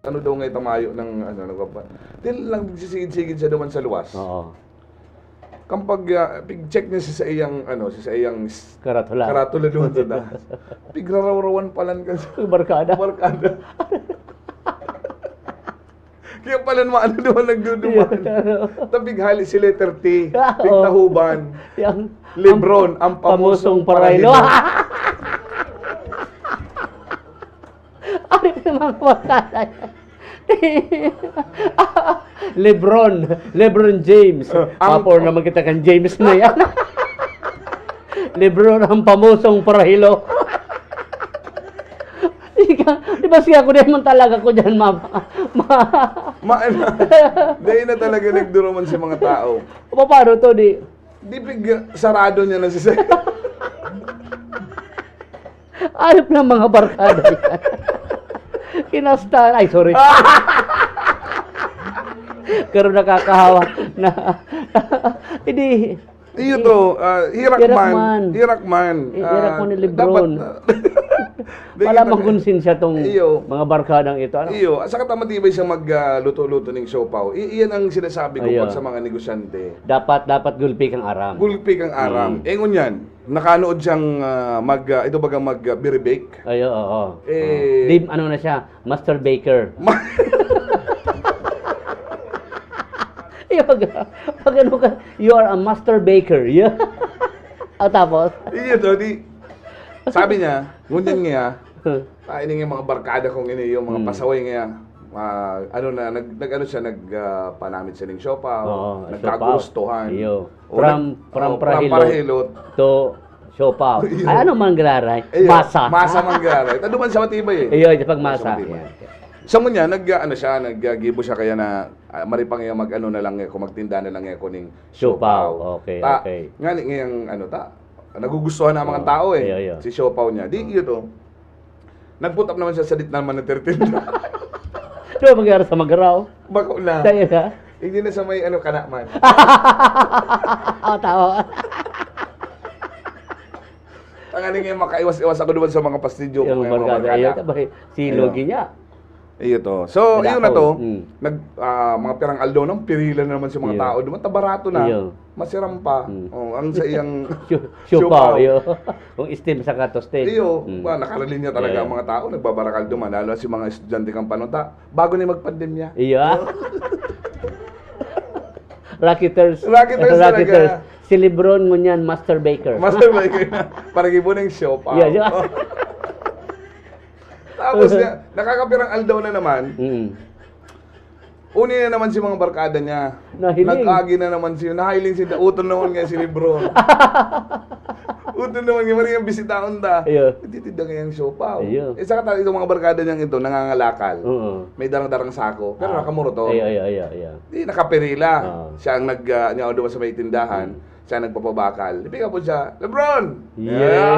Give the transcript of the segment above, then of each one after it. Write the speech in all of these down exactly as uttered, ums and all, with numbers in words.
Ano daw nga itamayo ng ano, nagpapa-, di lang nagsisigid-sigid siya duman sa luwas. Oo. Kampag, ah, pig-check niya sa, sa iyang, ano, sa, sa iyang s-, Karatula. Karatula duman sa taas. Pigrarawrawan palan kan sa Barkada. Barkada. Kaya palan maano duman nagduduman. Tapig hali si letter T. Ah, oo. Pigtahuban. Yang Lebron, ang pamusong pamusong parahilo. parahilo. Ari pa yung mga barkada. Lebron, Lebron James. Uh, ang- Papor naman kita kan James na yan. Lebron ang pamusong parahilo. Ika, di ba siya ko naman talaga ko dyan, mama? Ma- Maana. Dahil na talaga nagduruman si mga tao. Paano to, di? Di pig sarado niya na si Sir. Arip ng mga barkada yan. Kinasta. Ay, sorry. Pero nakakahawa na. Hindi. Iyo to, ah, hirak Hirak man. man. Hirak man. Eh, hirak Ah, man ni Lebron. Dapat, ah, di Wala kita- mang konsensya tong Iyo. mga barkadang ito. Ano? Iyo, at saka ta matibay siya magluto-luto ning siopaw. I- iyan ang sinasabi ko Iyo. Pag sa mga negosyante. Dapat, dapat gulpi kang aram. Gulpi kang aram. Mm. Eh, ngunyan, nakanood siyang ah, mag, ah, ito bagang mag uh, biribake. Ay, oo. Eh, Di, ano na siya? Master baker. Ma- Yung pag, pag ano ka, you are a master baker. Yeah. Ah, tapos? Iyo to, di, sabi niya, ngunyan nga, ah, ini nga mga barkada kong ini, yung mga Hmm. pasaway nga, ah, ano na, nag, nag ano siya, nag ah, panamit siya ng siopaw, Oo, nagkagurustuhan. Iyo. O, From, nag- from oh, parahilo parahilot. To siopaw. Iyo. Ay, ano man graray? Iyo, Masa. Masa man graray. Ito duman sa matibay eh. Iyo, ito pag masa. Matibay. Yan. Sa ngunyan, nag, ah, ano siya, naggibo siya kaya na ah, maripang iya mag ano na lang ako, magtinda na lang ako ning Siopaw. siopaw. Okay, Ta, okay. Ngani ngayang ano ta, nagugustuhan na mga Oo. tao eh. Iyo, iyo. Si siopaw niya. Di iyo to. Nagputap naman siya sa ditna man na tertinda. Di ba mangyari sa Magaraw? Bako na. Tayo na. Hindi na sa may ano ka naman. Ah, tao. Tanganing nga makaiwas-iwas ako duman sa mga pastidyo Yung mga barkada. Iyo, tabay, si Iyo. Logi niya. Iyo to. So, Wala iyo na ako. to. Mm. Nag, ah, mga pirang aldaw nang pirila na naman si mga Iyo. tao duman. Tabarato na. Iyo. Masiram pa. Mm. Oh, ang sa iyang Siopaw, iyo. Kung steam sa katos, steam. Iyo, Mm. ba, nakaralinya talaga Iyo. ang mga tao, nagbabarakal duman, lalo si mga estudyante kang panunta. Bago na magpandemya. Iyo. Rocketers. Rocketers talaga. Si Lebron ngunyan, master baker. Master Mike, parang ibo ng siopaw. Yeah, yeah. Tapos niya, nakakapirang aldaw na naman, Mm. uni na naman si mga barkada niya. Nahiling. Nag-agi na naman si, nahiling si, uton naman nga si Lebron. Uton naman nga, Maria, bisitahon ta. Iyo. Titida ngayang siopaw. Iyo. Eh, saka tayo, itong mga barkada niyang ito, nangangalakal. Oo. May darang-darang sako, pero Ah. nakamotor. Iyo, iyo, iyo, iyo. Di, nakapirila. Oo. Siya ang nag, ah, niya daw sa may tindahan. Hmm. Siya ang nagpapabakal. Di, pick up po siya, "Lebron!" Yeah.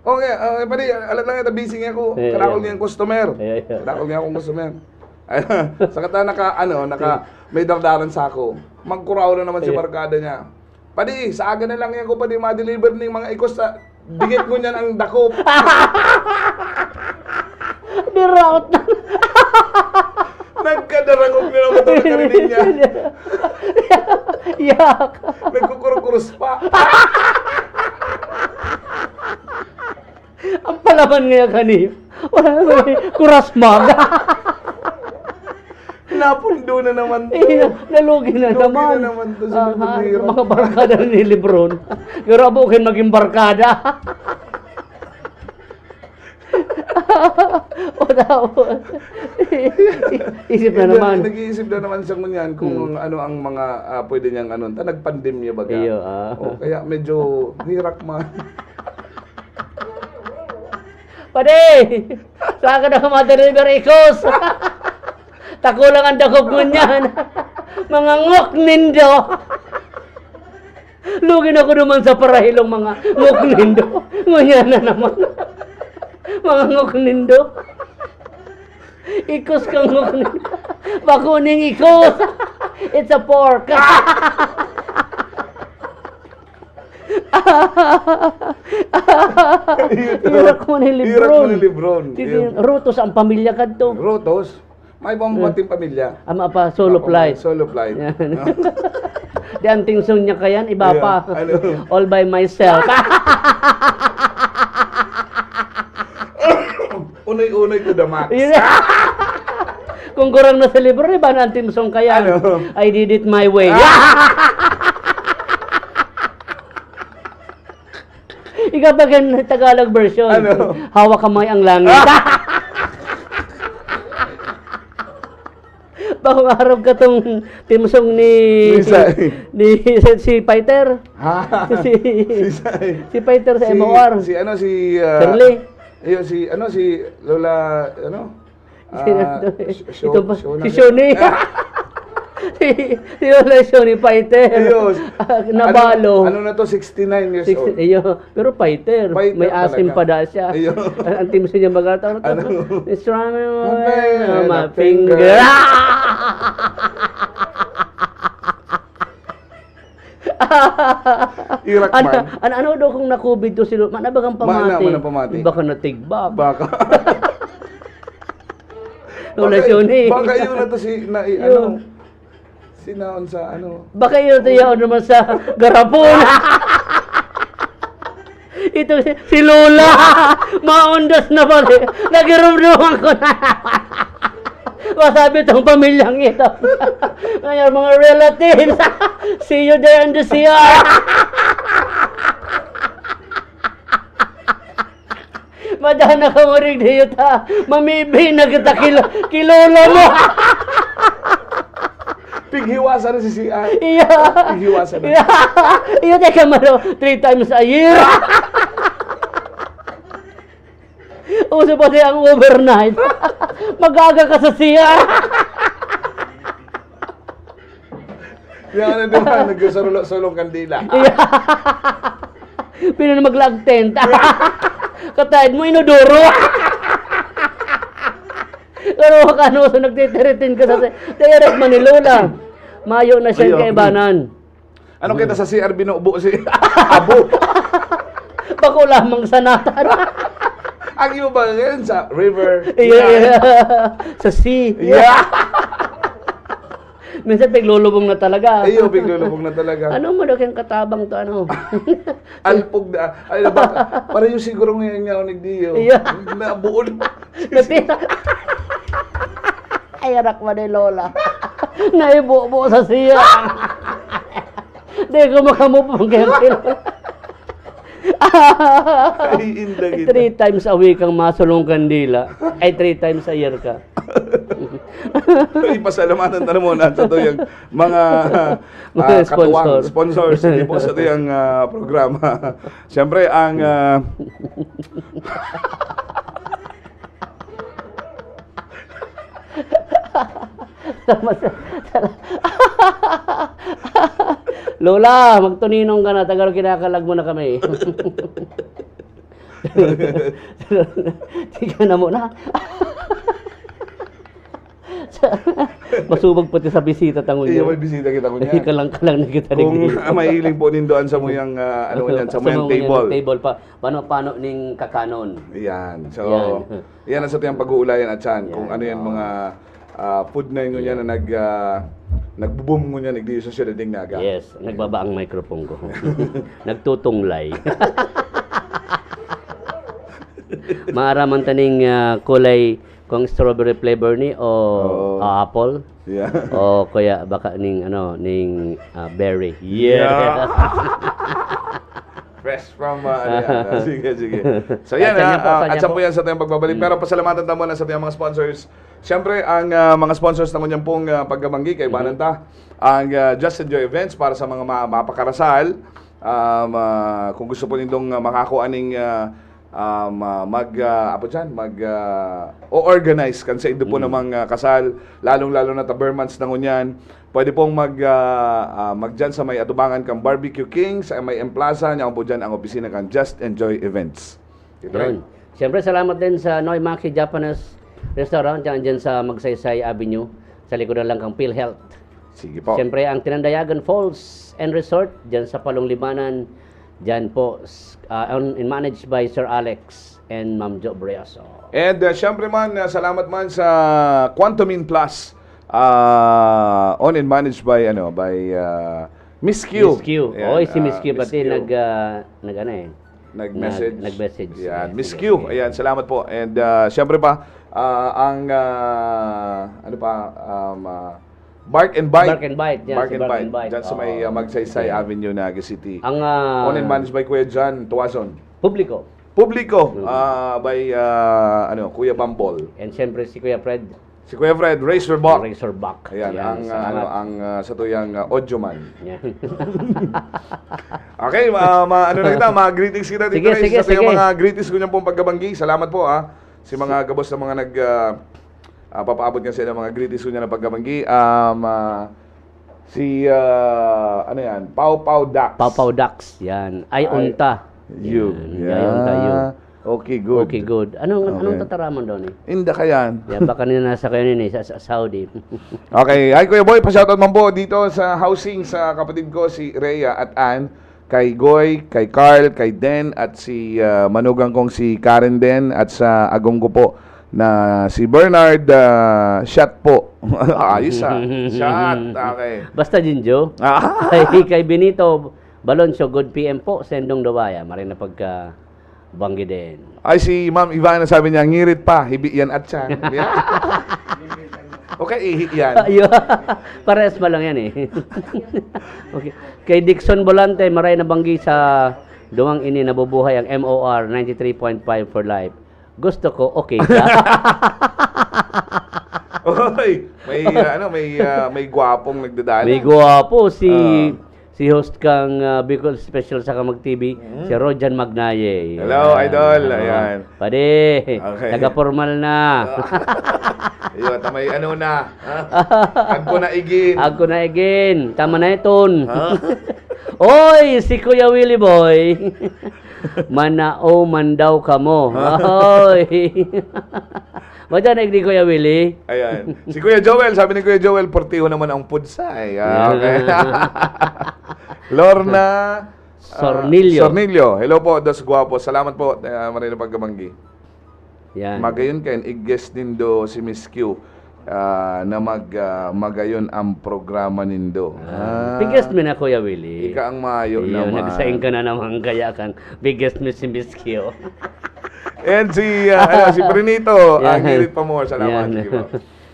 Okay, okay, pare, alam lang ito, busy nga ako. Yeah, Kadakol yeah. nga yung customer. Yeah, yeah. Kadakol nga akong customer. Saka ta naka, ano, naka, may dardaran sa ako. Magkuraw na naman si Yeah. barkada niya. "Padi, sa aga na lang yan ko, padi, ma-deliver ning mga ikos sa dikit mo niyan ang dakop." Diraot na. Nagkadarangog na naman ito, nakarinig niya. Yak. Nagkukurukurus pa. Ang palaman nga kani. Wala na may kurasmag. Napundo na naman to. Eh, na- nalugi na Lugi naman. na naman to sa Ah, Lebron. Mga barkada ni Lebron. Pero abo kayo maging barkada. O, tapos, isip na Hindi, naman. Nag-iisip na naman siya ngunyan kung Hmm. ano ang mga ah, pwede niyang ano. Ta, nagpandemya baga. Iyo, ah. O, kaya medyo hirak man. Padi! Saan ka na kumadeliver ikos? Tako lang ang dakop ngunyan. Mga ngok nindo! Lugi na ko naman sa parahilong mga ngok nindo. Ngunyan na naman. Mga ngok nindo. Ikos ka ngok nindo. Bakuning ikos. It's a pork. Hirak mo ni Lebron. Hirak mo ni Lebron. Sige, iyo. Rotos ang pamilya kadto. Rotos? May ibang bating pamilya? Ama pa, solo flight. Solo flight. Yan. Di ang theme song niya kayan, iba pa. Ano? All by myself. Unoy-unoy to the max. Yun. Kung gurang na sa libro, iba na ang theme song kayan. Ano? I did it my way. Ikaw pa kan Tagalog version. Ano? Hawak kamay ang langit. Bako arog katong theme song ni, ni, si, si Fighter. Ha? Si, si Fighter sa M O R. Si ano, si, ah, Shirley. Iyo, si ano, si Lola, ano? Sino to? Ito pa, si Shoni. Si, si Lola Shoni Fighter. Ayos. Nabalo. Ano, ano na to? Sixty-nine years old. Iyo. Pero fighter. May asim pa da siya. Ayun. Ang, ang team sa niya, magkataon to. Ano? It's running away on my finger. Irak man. Ano, ano daw kung na-covid to si Lola? Mana bagang pamati. Mana, mana pamati. Baka natigbak. Baka. Lola Shoni. Baka yun na to si, na, ano, Sinaon sa ano? Baka yun, tiyaon naman sa garapon. Ito si, si Lola. Maundas na pala. Nagirumduman ko na. Masabi itong pamilyang ito. Ngayon, mga relatives, see you there in the C R. Madana ka mo rin diyo ta. Mamibi na kita kilo, kilolo mo. Pighiwasan na si C R. Iya. Pighiwasan na. Iya. Iya, teka, mano. Three times a year. Uso pa siya ang overnight. Mag-aga ka sa C R. Yan, ano, di ba? Nagsarulo-sulong kandila. Iya. Pino na maglag tent. Kataid mo, inodoro. Pero kano sa nagtitiritin ka sa si-, direct man ni Lola. Mayo na siyang kaibanan. Ano kita sa C R binubo si Abo? Bako lamang sa natan. Ang iba ba ngayon sa river? Iya, iya. Sa sea. Yeah. Minsan piglulubong na talaga. Iyo, piglulubong na talaga. Ano mo daw kayang katabang to, ano? Alpog na. Ay, nabaka. Para yung siguro ngayon nga, nagdiyo. Iya. Nabuo na. Natira. Ay, anak mo ni Lola. Naibubo sa siya. Di ko makamove on kaya kilo. Ay, inda kita. Three times a week ang masulong kandila. Ay, three times a year ka. Ipasalamatan ta na muna sa tuyang mga, mga ah, katuwang sponsor. Sponsors, hindi po sa tuyang, ah, programa. Siyempre, ang, ah, Lola, magtuninong ka na. Tagal kinakalag mo na kami. Tika na muna. Masubag pati sa bisita tangon. Iyo, may bisita kita ngunyan. Kalang-kalang na kita. Kung, ah, mahiling po nindo an samuyang, ah, ano ngunyan, samuyang table. Table pa. Pano-pano ning kakanon. Yan. So, yan. Yan ang sa tuyang pag-uulayan at yan. Kung ano yan, oo, mga, ah, food na yun ngunyan na nag, ah, nagbo-boom ngunyan, nagdi sa siyudad ning Naga. Yes, nagbaba ang microphone ko. Nagtutunglay. Maaraman ta ning, ah, kulay kung strawberry flavor ni o, oo, o apple. Yeah. O kaya baka ning, ano, ning, ah, berry. Yeah. Yeah. Fresh from, ah, ano yan, ah, sige, sige. So, yan, ah, po, ah, sa po yan sa tuyang pagbabalik. Mm. Pero pasalamatan ta muna sa tuyang mga sponsors. Siyempre, ang, ah, mga sponsors na ngunyan pong, ah, pagkabanggi, kaibanan ta. Ang, ah, Just Enjoy Events para sa mga ma-, mapakarasal. Um, ah, kung gusto po nindong, ah, makakuha ning, ah, um, ah, mag, ah, apo dyan, mag, ah, o-organize kan sa indo po namang, ah, kasal, lalong-lalo na ta ber months na ngunyan, pwede pong mag, ah, ah, mag dyan sa may atubangan kan Barbecue King, sa may M Plaza, niya po dyan ang opisina kan Just Enjoy Events. Ito rin. Yun. Siyempre, salamat din sa Noy Maki Japanese Restaurant, dyan, dyan sa Magsaysay Avenue, sa likod na lang kang PhilHealth. Sige po. Siyempre, ang Tinandayagan Falls and Resort, dyan sa Palong Libanan, Diyan po, s- ah, owned and managed by Sir Alex and Ma'am Jo Brioso. And uh, syempre man, uh, salamat man sa Quantumin Plus. Uh, owned and managed by ano, by uh, Miss Q. Miss Q. Oy, si Miss Q pati nag, ah, nag ano eh. Nag-message. Nag-message. Yan. Miss Q. Ayan, salamat po. And uh, syempre pa, uh, ang uh, ano pa, um, uh, Bark and Bite. Bark and Bite. Yan, Bark si and Bark Bite. And Bite. Diyan sa may Oo. uh, Magsaysay Avenue, Naga City. Ang ah, Owned and managed by Kuya John Tuazon. Publiko. Publiko, ah, by ah, ano, Kuya Bambol. And siyempre si Kuya Fred Si Kuya Fred, Razorback. Razorback. Ayan, Yan, ang, salamat. Ano, ang ah, sa tuyang ah, audio man. Yan. Okay, ma, ma ano na kita, mga greetings kita dito Sige, Ray, sige, sa tuyang sige. Mga greetings ko niyan pong pagkabanggi. Salamat po ah. Si mga gabos na mga nag ah, ah, papaabot nga sa mga greetings ko niyan ng pagkabanggi. Um, ah, si ah, ano yan, Pau Pau Dax. Pau Pau Dax. Yan. Ay, Ay, unta. You. Yan. Ay, unta, you. Okay, good. Okay, good. Anong, anong Okay. tataramon daw ni? Inda ka yan. Yan, baka nila nasa kayo ni sa, sa Saudi. Okay, hi Kuya Boy, pa-shoutout man po dito sa housing sa kapatid ko si Rhea at Ann, kay Goy, kay Carl, kay Den, at si ah, manugang kong si Karen Den, at sa agong ko po na si Bernard ah, Shot po. Ayos ah. Shot. Okay. Basta, Jinjo. Ah, Kay, kay Benito Baloncio, good P M po, sendong dawaya. Maray na pagka banggi din. Ay, si Ma'am Ivana sabi niya, ngirit pa, hibi yan at siya. Okay, ihi yan. Ayun. Parehas pa lang yan eh. Okay. Kay Dixon Volante, maray na banggi sa duwang ini nabubuhay ang M O R ninety-three point five for life. Gusto ko, okay ka? Oy, may ah, ano, may ah, may gwapong nagdadala. May gwapo si Ah. si host kang ah, Bicol Special sa Kamag T V, si Rojan Magnaye. Hello, Yan. idol. Ano, Ayan. Pare, Okay. taga-formal na. Iyo, tamay ano na. Ha? Agko na igin. Agko na igin. Tama na iton. Ha? Oy, si Kuya Willie Boy. Manao man daw kamo. Oy. Madyan na igdi, Kuya Willie. Ayan. Si Kuya Joel, sabi ni Kuya Joel, portiho naman ang pudsay. Ah, okay. Lorna ah, Sornilio. Sornilio. Hello po, Dos Guapo. Salamat po, uh, Marina Pagkamanggi. Yan. Magayon kayo, i-guest nindo si Miss Q ah, na mag, ah, magayon ang programa nindo. Ah. Biggest mi na, Kuya Willie. Ika ang mayo Iyo, naman. Nagsaing ka na naman kaya kan biggest mi si Miss Q. And si, ah, ano, si Prinito, Yan. ang hirit pa mo. Salamat. Yan. Sige po.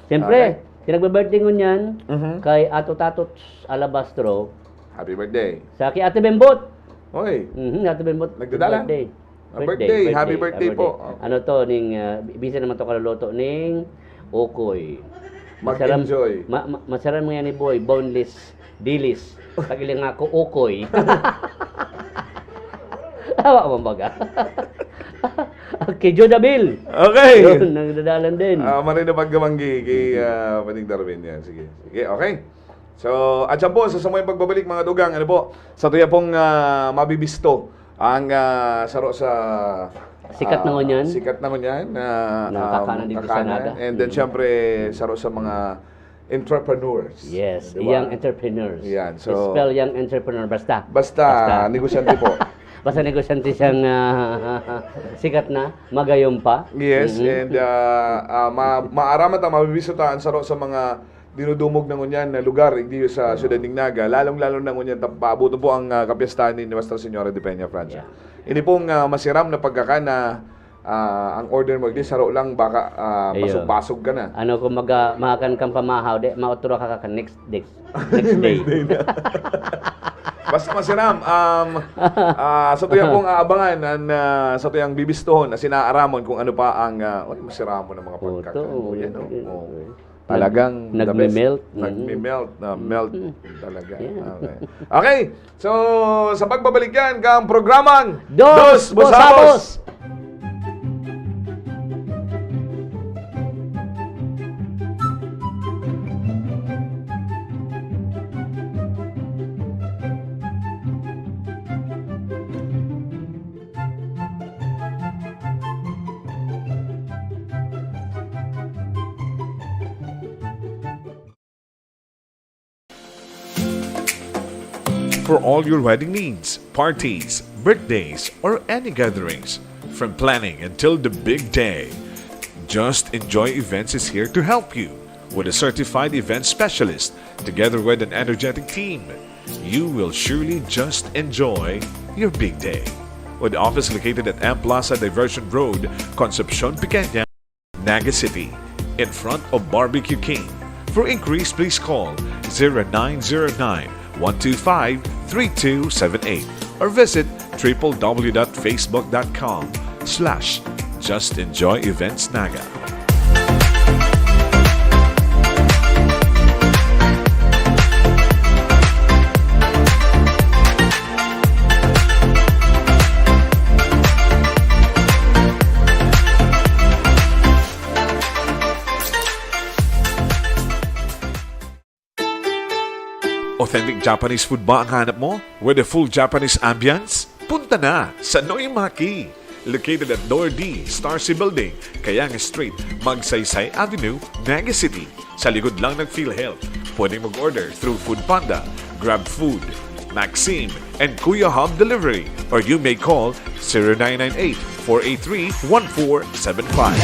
Siyempre, Okay. pinagbe-birthday ngunyan Mhm. kay Ato Tatots Alabastro. Happy birthday. Sa kay Ate Bembot. Hoy, Mhm, Ate Bembot. Nagdadalan? Birthday. Ah, birthday. Happy birthday po. Ano to, ning, ah, busy naman to kaluluto ning ukoy. Mag-enjoy. Ma, ma, masaran mo yan ni Boy, boneless, dilis. Pag ilang ako, ukoy. Awa mo baga. Kay Jodabil. Okay. Yun, nagdadalan din. Ah, Marina Pagkamanggi kay ah, Paning Darwin yan. Sige. Sige, okay. So, at siya po, sa samoy pagbabalik, mga dugang, ano po, sa tuya pong ah, mabibisto, ang ah, saro sa Sikat na ah, ngunyan? Sikat na ngunyan na Na um, kakanan dito sa kakanan. Naga. And then, Mm. syempre, saro sa mga entrepreneurs. Yes, Di ba? Young Entrepreneurs. Yan, so- Spell Young Entrepreneur, basta. Basta, negosyante po. Basta negosyante siyang ah, sikat na, magayon pa. Yes, Mhm. and uh, uh, ma maaraman ta, mabibisto ta ang saro sa mga dinudumog na ngunyan na lugar, hindi sa siyudad ning Naga, lalong-lalo na ngunyan, tap- paabuton po ang uh, kapiyastahan ni Nuestra Señora de Peña Francia. Ini pong uh, masiram na pagkakan na ah, ang order mo, di saro lang, baka ah, Ayun. basog-basog ka na. Ano kung mag, makan kang pamahaw, di, mautro ka ka next, next, next day. Next day na. Basta masiram, um, ah, sa tuyang pong aabangan, an, ah, sa tuyang bibistohon, na sinaaramon kung ano pa ang, ah, uy, masiramon ang mga Oo, pagkakan. oo, Yan, yun, oh. yun. Talagang the best. Nagme-melt. Mm. Nagme-melt. Na melt talaga. Yeah. Okay. Okay. So, sa pagbabalik yan, kang programang Dos Busabos! For all your wedding needs, parties, birthdays, or any gatherings, from planning until the big day, Just Enjoy Events is here to help you. With a certified event specialist, together with an energetic team, you will surely just enjoy your big day. With office located at M Plaza Diversion Road, Concepcion Pequeña, Naga City, in front of Barbecue King. For inquiries, please call zero nine zero nine, one two five, three two seven eight or visit triple w dot facebook dot com slash just enjoy events naga. Authentic Japanese food ba ang hanap mo? With a full Japanese ambience? Punta na sa Noimaki! Located at Door D, Star C Building, Kayang Street, Magsaysay Avenue, Naga City. Sa likod lang ng PhilHealth. Pwedeng mag-order through Food Panda, Grab Food, Maxim, and Kuya Hub Delivery. Or you may call zero nine nine eight, four eight three, one four seven five.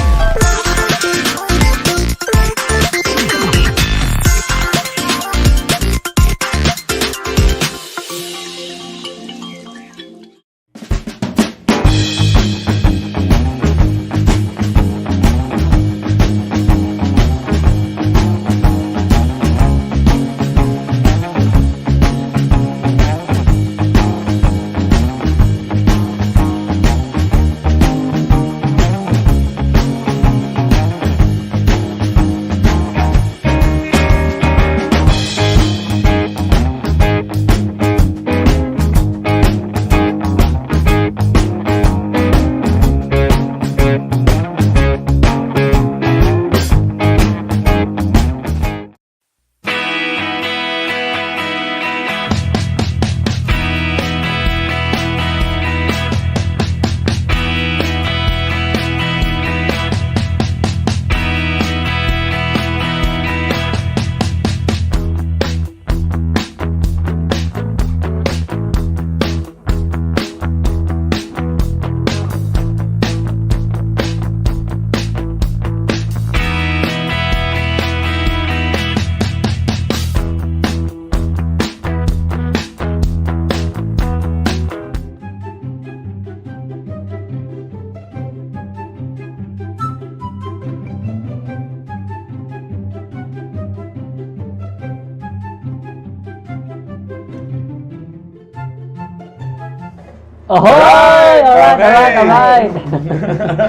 Ahoy! Alright, alright, alright, okay. Alright.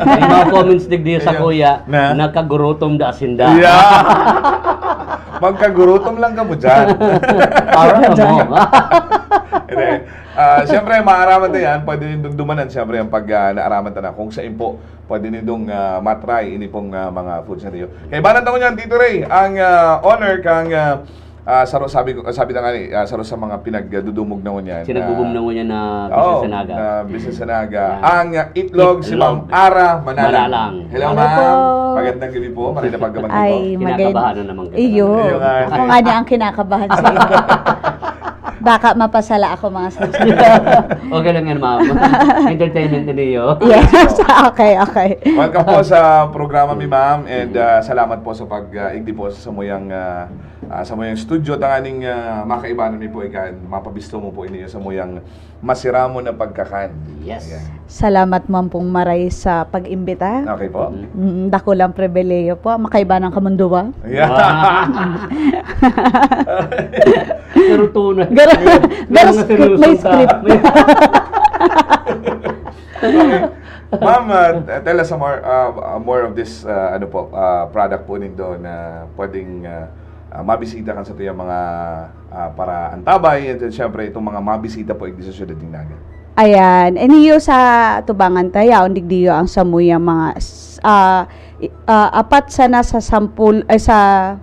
May mga comments digdi sa Ayan. Kuya, Na? "Nakagurutom da sinda." Yeah. Magkagurutom lang kamo dyan. Para mo. Hindi. Ah, siyempre, maaraman ta yan. Pwede nindong dumanan, siyempre, ang pag, ah, naaraman ta na. Kung sa impo, pwede nindong, ah, matry ini pong, ah, mga foods na tayo. Kaibanan ta ngunyan, Tito Ray, ang, ah, owner kang, ah, ah, saro, sabi ko, sabi na nga ni, ah, saro sa mga pinagdudumog na ngunyan, Sinagbubom na na ngunyan na Oo, business sa Naga. na business sa Naga. Yan. Ang, ah, itlog, si Itlog. Ma'am Ara Manalang. Manalang. Hello, Hello ma'am. po. Magandang gabi po. Maray na pagkabati Ay, po. magand- Kinakabahan na naman ka Iyo. talaga. Iyo nga. Ako nga niya ang kinakabahan sa inyo. Baka mapasala ako, mga subscriber. Okay lang yan, ma'am. Entertainment din iyo. Yes. Okay, okay. Welcome po sa programa mi, ma'am, and, ah, salamat po sa pag, ah, igdi po sa samuyang, ah, ah, samuyang studio. Tanganing, ah, makaibanan mi po ikan, mapabisto mo po ini samuyang masiramon na pagkakan. Yes. Ayan. Salamat man pong maray sa pag-imbita. Okay po. Mm. Mm, dakulang pribilehiyo po. Makaibanan kamong duwa. Yeah. Wow. Pero tunay. Garo-, Pero garo nga script, may seryoso ka. script. Ma'am, uh, tell us more, uh, more of this, uh, ano po, uh, product po nindo na pwedeng, uh, uh, mabisita kan satuyang mga, uh, paraantabay, and then, syempre, itong mga mabisita po igdi sa syudad nin Naga. Ayan. Iniyo sa tubangan ta, yaon digdiyo ang samuyang mga s-, ah, i-, ah, apat sana sa sampul-, ay, sa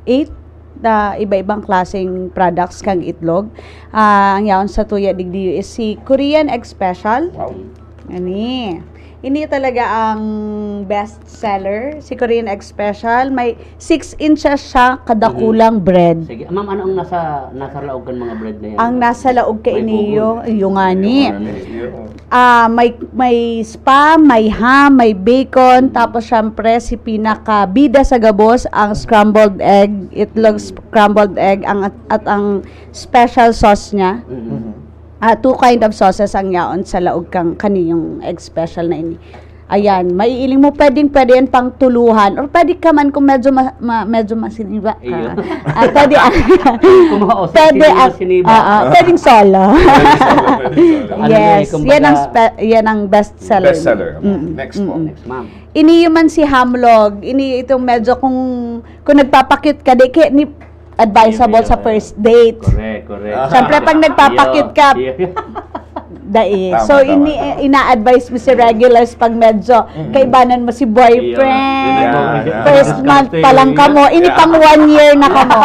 eight na iba-ibang klaseng products kang itlog. Ah, ang yaon sa tuya digdiyo is si Korean Egg Special. Wow. Ani. Ini talaga ang best seller, si Korean Egg Special. May six inches siya kadakulang bread. Sige. Ma'am, ano ang nasa, nasa laog kan mga bread na yan? Ang nasa laog ka May iniyo, bubon. yung ngani. Ano yun? Ah, may may spam, may ham, may bacon, tapos syempre si pinakabida sa gabos, ang scrambled egg, itlog scrambled egg, ang at ang special sauce niya. Mhm. Ah, two kind of sauces ang yaon sa laog kang kaniyong egg special na ini. Ayan, maiiling mo, pwedeng pwede yan pang tuluhan or pwede ka man kung medyo ma, ma- medyo masiniba ka. Iyo. Ah, pwede Kung mga osis, pwede hindi ah, masiniba. ah, ah, pwedeng solo. Pwede solo, pwede solo. Ano na eh, Yes, kumbaga, yan ang spe- yan ang best seller. Best seller. Mm-mm. Next po. Mm-mm. Next, ma'am. Ini yung man si Hamlog. Ini itong medyo kung kung nagpapakit ka, di kaya ni advisable Iyo, sa iyo. First date. Correct, correct. Ah. Siyempre, pag nagpapakit ka, Iyo, iyo. dai. Tama, So, tama, ini tama. ina-advise mo si regulars pag medyo Mm. kaibanan mo si boyfriend. Iyo. Yeah, yeah. First month pa lang kamo. Ini Yeah. pang one year na kamo.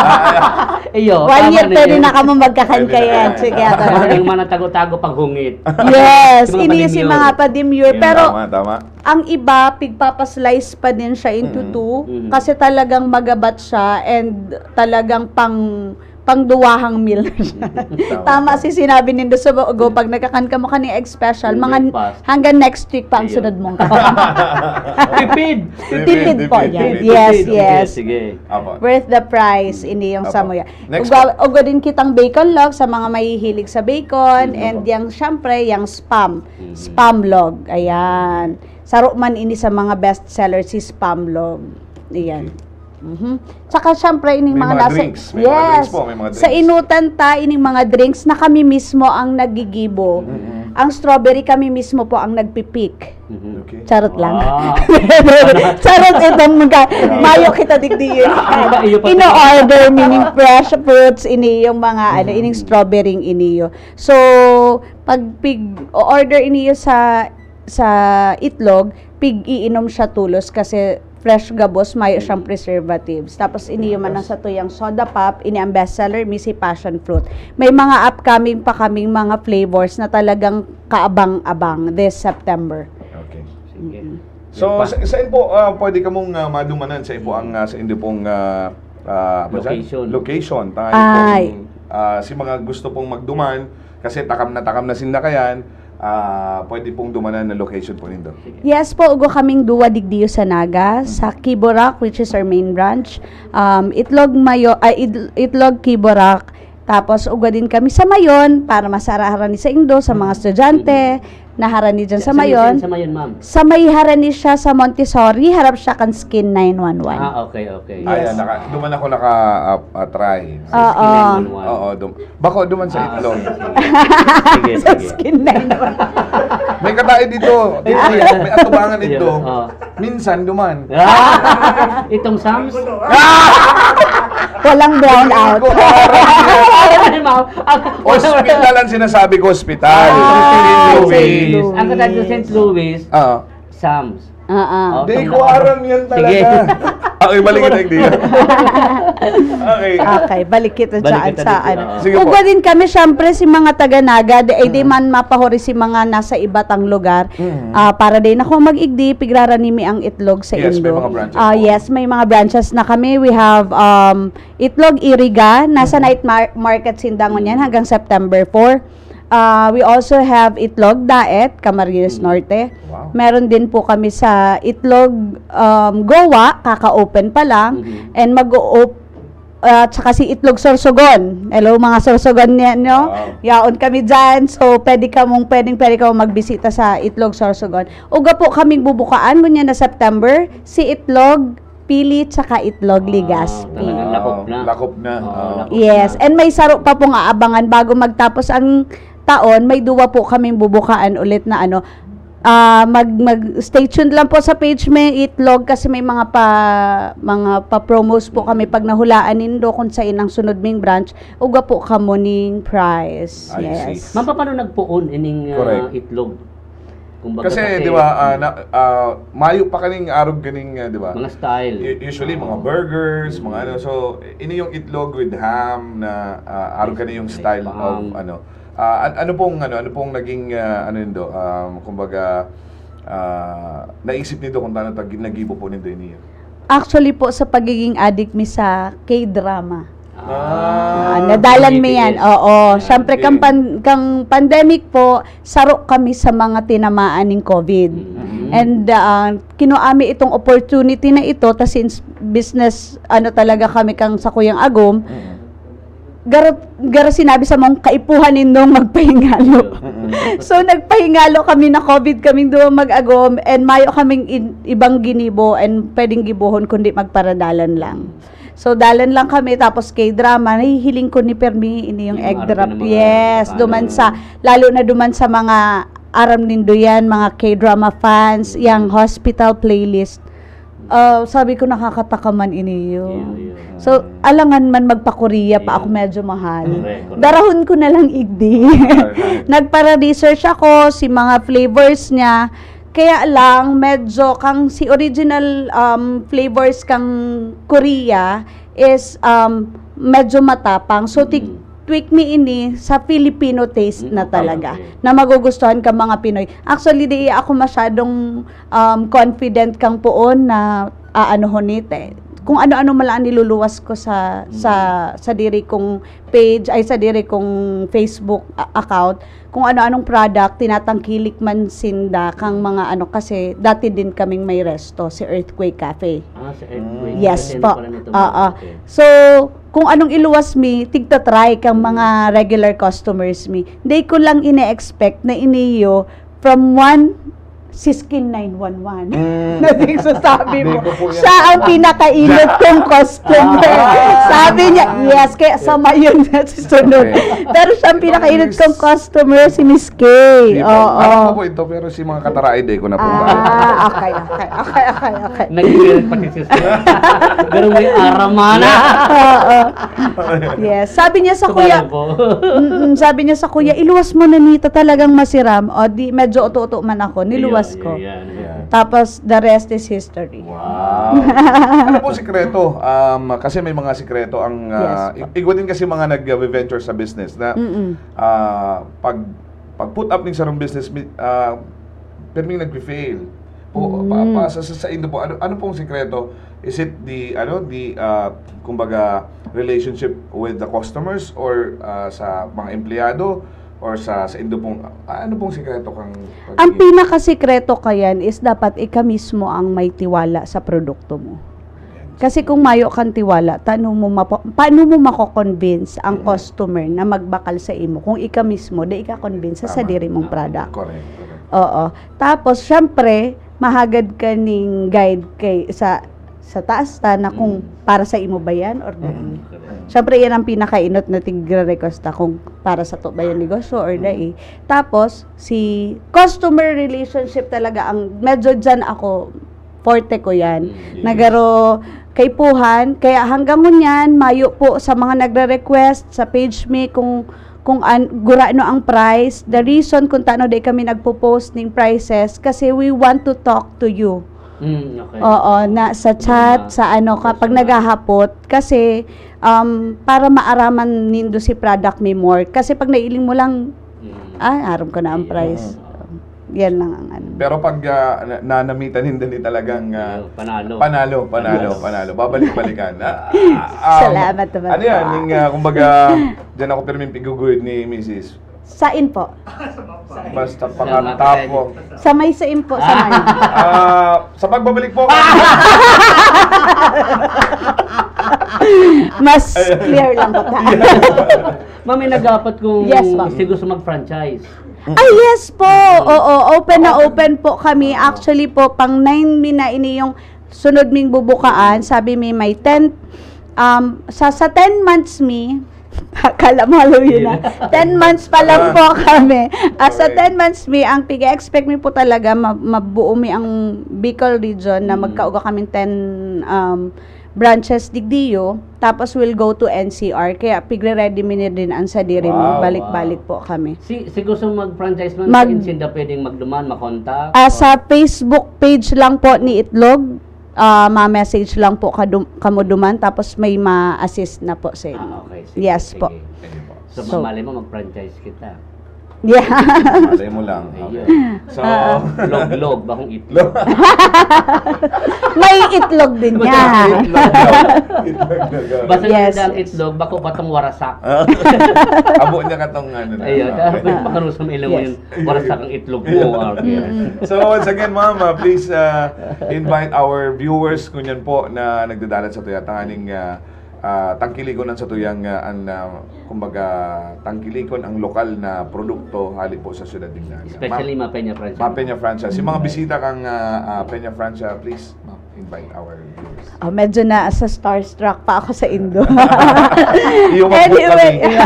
Iyo, One tama year, na pwede yun. na kamo magkakan Pwede na kaya. yan. Sige, Parang ata. yung mga natago-tago pag hungit. Yes, Yung mga ini si pa-demure. mga pa-demure. Yun. Pero Tama, tama. ang iba, pigpapaslice pa din siya into Mm. two Mm. kasi talagang magabat siya and talagang pang pangduwahang meal na siya. Tama, Tama tama. si sinabi nindo sa Bogo, pag nagkakan ka mo kani egg special, Yung mga breakfast. hanggang next week pa ang Ayun. sunod mong Tipid! Tipid po Tipid, yan. tipid, Yes, tipid. yes. Sige. Apo. Worth the price, ini yung Apo. samuya. Next Uga, uga din kitang bacon log sa mga mahihilig sa bacon Mm, and apo. yang syempre, yang spam. Mhm. Spam log. Ayan. Saro man ini sa mga best seller si spam log. Ayan. Mhm. Tsaka syempre, ining May mga, mga nasa... drinks. May mga Yes. drinks po, may mga Sa drinks. inutan ta, ining mga drinks na kami mismo ang nagigibo. Mhm. Ang strawberry kami mismo po ang nagpipick. Mhm. Okay. Charot lang. Ah. Charot itong mga mayo kita digdi yun. Iba, iyo pa. Ino-order, meaning fresh fruits, ini yung mga, ano, Mhm. ining strawberry iniyo. So, pag pig-order iniyo sa sa itlog, pig-iinom siya tulos kasi fresh gabos, mayo siyang preservatives. Tapos ini yung man ang sa tuyang soda pop, ini ang bestseller, mi si passion fruit. May mga upcoming pa kaming mga flavors na talagang kaabang-abang this September. Okay. Sige. So, Yan pa. sa, saan po ah, pwede kamong ah, madumanan sa ipo ang ah, sa indo pong ah, ah, ano dyan? Location. Location. Tayo Ay. pong, ah, si mga gusto pong magduman, kasi takam na takam na sinda kayan, ah, pwede pong dumanan na location po nindo. Yes po, ugo kaming duwa digdiyo sa Naga, sa Kiborak, which is our main branch. Um, Itlog Mayo, ay, Id- Itlog Kiborak. Tapos ugo din kami sa Mayon para masaraharan ni sa Indo, sa mga estudyante, naharani dyan sa Sa Mayon. Sa Mayon, ma'am. Sa may harani siya sa Montessori, harap siya kan Skin nine one one. Ah, okay, okay. Ayan, Yes. naka, duman ako naka ah, ah, try. Oo. Oo, dum Bako duman sa Ah, itlog. Sige, sige. Sige, sige. Skin nine one one. May katae dito. Dito, may atubangan Ayun, ito. oh. Minsan duman. Ah! Itong Sams? Walang brown out. Ay, ma'am. Ang- Hospital ang sinasabi ko, hospital. Ah, Saint Saint Louis. Louis. Ang katago sa Saint Louis, Ah. Sams. Ah, ah. Oh, Di tama. Ko aram yan Sige. talaga. Okay, balik kita, Igdi. Okay. Okay, balik kita Balik dyan kita sa dito, ano. oo. Sige po. Ugo din kami, syempre, si mga taga-Naga, di, ay di Mm. man mapahuri si mga nasa ibatang lugar. Mm. Ah, para din ako mag-igdi, pigrarani mi ang itlog sa Yes, may Indo. mga branches Ah, po. Yes, may mga branches na kami. We have um, Itlog Iriga, nasa Mm. night mar- market sinda ngunyan hanggang September four. Ah, we also have Itlog Daet, Camarines Mm. Norte. Wow. Meron din po kami sa Itlog um, Goa, kaka-open pa lang. Mhm. And mag-o-op at saka si Itlog Sorsogon. Hello, mga Sorsogon niya, no? Wow. Yaon kami dyan. So, pwede kamong, pwedeng, pwede kamong magbisita sa Itlog Sorsogon. Uga po kaming bubukaan, ngunyan na September, si Itlog Pili, tsaka Itlog Legazpi. Talagang lakop na. Lakop na. Oo, Oo. lakop Yes, na. And may saro pa pong aabangan bago magtapos ang taon, may duwa po kaming bubukaan ulit na ano, ah, mag, mag stay tuned lang po sa page may Itlog kasi may mga pa mga pa-promos po kami pag nahulaan nindo kung saan ang sunod ming branch, uga po kamo ning price. I see. Yes. Ma'am, paano nagpuon ining ah, Correct. itlog? Kumbaga Kasi, di ba, ah, na, ah, mayo pa kaning arog ganing, ah, di ba? Mga style. U- Usually, mga burgers, mga ano. So, ini yung itlog with ham na ah, arog kani yung style of Ham. ano. Ah, an- ano pong ano, ano pong naging ah, ano yun do? Um, kumbaga Ah, naisip nindo kung tano ta gi-, nagibo po nindo ini? Actually po, sa pagiging addict mi sa K-drama. Ah, Ah, nadalan mi yan. Tumitiis. Oo. Ah, Siyempre, okay. kang, pan- kang pandemic po, saro kami sa mga tinamaan ng COVID. Mm. And uh, kinuha mi itong opportunity na ito, ta since business, ano talaga kami kang sa Kuyang Agom, Mm. garo, garo sinabi sa mong kaipuhan nindong magpahingalo. Mm. So, nagpahingalo kami na COVID kaming duwa mag-agom and mayo kaming in- ibang ginibo and pwedeng gibohon kundi magparadalan lang. So, dalan lang kami, tapos K-drama, nahihiling ko ni Permi, ini yung Yung egg arte drop, ng mga yes, ano. Duman sa, lalo na duman sa mga aram nindo yan, mga K-drama fans, yung hospital playlist. Ah, sabi ko, nakakatakaman ini yun. Iyo, iyo. So, alangan man magpa-Korea pa Iyo. Ako medyo mahal. Correct, correct. Darahon ko na lang igdi. Correct. Nagpara-research ako, si mga flavors niya. Kaya lang, medyo kang si original um, flavors kang Korea is um, medyo matapang. So, tig- Mm. tweak mi ini sa Filipino taste Mm, na okay, talaga, okay. Na magugustuhan ka mga Pinoy. Actually, di ako masyadong um, confident kang poon na aanuhon ni te. Kung ano-ano man lang ang niluluwas ko sa sa sa diri kong page, ay sa diri kong Facebook a- account, kung ano-anong product tinatangkilik man sinda kang mga ano, kasi dati din kaming may resto, si Earthquake Cafe. Ah, sa earthquake. Yes Kasi po. Pala nito, Oo. Okay. So, kung anong iluwas mi, tigta-try kang mga regular customers mi. Di ko lang ine-expect na iniyo from one siskin nine one one. Mm. Nating sasabi mo. Hindi ko po yan. Siya ang pinakainit kong customer. Ah. Sabi niya, yes, kaya sama yun na susunod. Okay. Pero siya ang pinakainit kong customer, si Miss K. Di po. Oo. Alam ko po ito, pero si mga kataraay, di ko na po. Ah, okay, okay, okay, okay, okay. Nag-iirit pati si Sir. Pero may araman. Oo. Yes. Sabi niya sa kuya, Kumain po. Mm-mm, sabi niya sa kuya, iluwas mo na nito, talagang masiram. O di, medyo uto-uto man ako, niluwas Ayan, ko. ayan, ayan. Tapos, the rest is history. Wow. Ano pong sikreto? Um, kasi may mga sikreto ang... ah, Yes, i- igwa din kasi mga nag-venture sa business na Mm-mm. ah, pag pag put up ning sarong business mi- ah, perming nagfe-fail po pa, Mm. pa, sa, sa, sa indo po, ano ano pong sikreto? Is it the ano the ah, kumbaga, relationship with the customers or ah, sa mga empleyado or sa sa indo pong ah, ano pong sikreto kang Ang pinakasikreto kayan is dapat ika mismo ang may tiwala sa produkto mo. Kasi kung mayo kang tiwala, tano mo mapo- paano mo mako-convince ang Mm. Customer na magbakal sa imo kung ika mismo di ika convince sa Tama. Sadiri mong Tama. Product? Correct, correct. Oo. Tapos, syempre, mahagad ka ning guide kay sa sa taas ta na kung Mm. Para sa imo ba yan or dai? Mm. Correct. Syempre, yan ang pinakainot na tigre-request ta kung para sa to ba yung negosyo or dai. Tapos, si customer relationship talaga ang medyo dyan ako, forte ko yan. Mm, yes. Nagaro kaipuhan, kaya hanggang ngunyan, mayo po sa mga nagre-request sa page mi kung kung an, gurano ang price. The reason kung tano di kami nagpo-post ning prices kasi we want to talk to you. Mm, okay. Oo, na sa chat, Mga sa ano, kapag personal. Naghahapot, kasi um, para maaraman nindo si product mi more. Kasi pag nailing mo lang, Mm. ah, aram ko na ang Ayun. Price. Yan lang ang ano. Pero pag ah, na- nanamitan hindi ni talagang ah, Ayun, panalo. Panalo, panalo, Yes. Panalo. Babalik-balikan. Ah, ah, Salamat naman Ano yan? po. Yung, ah, kumbaga, dyan ako pirming piguguyod ni Misis. Sain po? Basta Salamat, pangatapo. Sa may sain po, sa may. Ah, sa pagbabalik po. Mas clear lang po tayo. Mami, nag-apat kung Yes, ma'am. Gusto mag-franchise. Ay, yes po. Oo, open na open po kami. Actually po, pang nine mi na ini yung sunod ming bubukaan. Sabi mi may ten, um, sa, sa ten months mi, akala mo, halo yun na. ten months pa lang po kami. Ah, sa Okay. ten months mi, ang pig-expect mi po talaga, ma- mabuo mi ang Bicol region na Mm. magkauga kaming ten um, branches digdiyo. Tapos we'll go to N C R. Kaya pigre-ready mi na din ang Sadiri mo. Wow, Balik-balik po kami. Si, si gusto mag-franchise man, Mag- sa Insinda pwedeng magduman, makontak. Ah, sa Facebook page lang po ni Itlog, ah, ma-message lang po kadum- kamo duman, tapos may ma-assist na po sa inyo. Ah, okay. Sige, Yes sige. po. Ayun po. So, So- malay mo, mag-franchise kita. Yeah. Malay mo lang. Okay. Ayun. So, Ah. Loglog, bakong itlog. May itlog din yan. Itlog. Itlog na gano'n. Basta Yes, yes, ang yes. itlog, bako patong warasak. Abo niya katong ano na. Ayun, Okay. pagkaroon sa ilang Yes. yun, warasak ang itlog mo. Okay. Mm. So once again, ma'am, uh, please uh, invite our viewers kunyan po na nagdadalan sa tuya tanganing uh, uh, tangkilikon ang sa tuyang uh, an uh, kumbaga tangkilikon ang lokal na produkto hali po sa siyudad ng Naga. Especially mga Peña Francia. Mga Peña Francia. Si mga bisita kang uh, uh, Peña Francia, please, ma'am, invite our viewers. Oh, medyo na sa starstruck pa ako sa Indo. Iyo, ma'am, po Anyway. kami.